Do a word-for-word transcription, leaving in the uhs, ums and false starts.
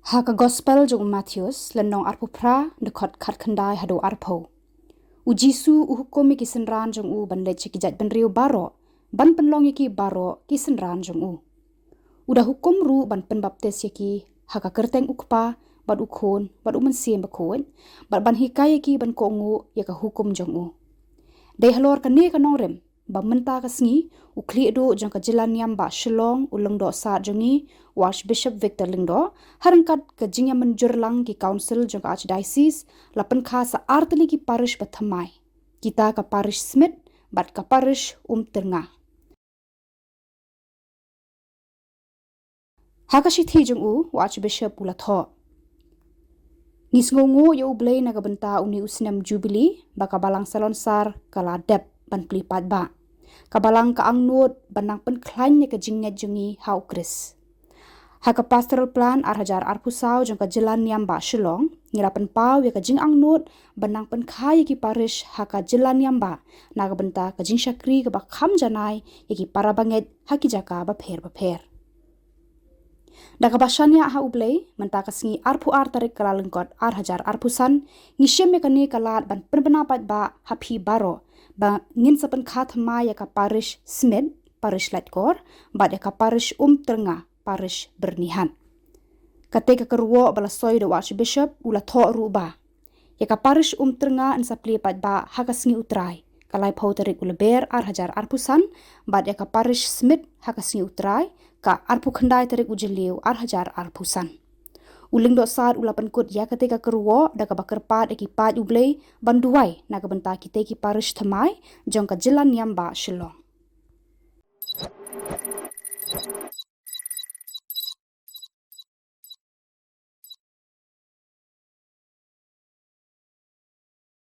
Ha ka Gospel jong u Mathaios, lynnong arphew phra, dkhot khatkhyndai haduh arphew. U Jisu u hukum ïa ki synran jong u ban leit sha ki jaitbynriew baroh, ban pynlong ïa ki baroh ki synran jong u. U da hukum ruh ban pynbaptis ïa ki ha ka kyrteng u Kpa, bad u Khun, bad u Mynsiem Bakhuid, bad ban hikai ïa ki ban kohnguh ïa ka hukum jong u. Dei halor kane ka nongrim ba mynta ka sngi, u khlieh duh jong ka jylla niam bah Shillong, u Lyngdoh Sad jong ngi, u Archbishop Victor Lyngdoh, ha ryngkat ka jingïamynjur lang ki council jong ka Archdiocese, la pynkha sa ar tylli ki parish ba thymmai, kita ka parish Smit bad ka parish Umtyrnga. Ha ka shithi jong u, u Archbishop u la thoh: Ngi sngewnguh ïa U Blei na ka bynta une u snem Jubilee ba ka Balang Salonsar ka la dep ban plie paidbah. Ka Balang ka angnud ban nang pynkhlaiñ ïa ka jingngeit jong ngi ha U Khrist. Ha ka Pastoral Plan ar hajar arphew saw jong ka jylla niam bah Shillong, ngi la pynpaw ïa ka jingangnud ban nang pynkha ïa ki parish ha ka jylla niam bah, na ka bynta ka jingshakri kaba kham janai ïa ki para bangeit ha ki jaka bapher bapher. Da kaba shaniah ha U Blei, mynta ka sngi arphew ar tarik Kyllalyngkot ar hajar arphew san, ngi shim ïa kane ka lad ban pynbna paidbah ha phi baroh ba ngin sa pynkha thymmai ïa ka parish Smit, parish Laitkor, bad ïa ka parish Umtyrnga, parish Byrnihat. Kata ka kyrwoh ba la soi da u Archbishop u la thoh ruh ba ïa ka parish Umtyrnga yn sa plie paidbah ha ka sngi U Trai, ka laiphew tarik u Lber ar hajar arphew san, bad ïa ka parish Smit ha ka sngi U Trai, ka arphew khyndai tarik u Jylliew ar hajar arphew san. U Lyngdoh Sad u la pynkut ïa kata ka kyrwoh da kaba kyrpad ïa ki paid U Blei ban duwai na ka bynta kita ki parish thymmai jong ka jylla niam bah Shillong.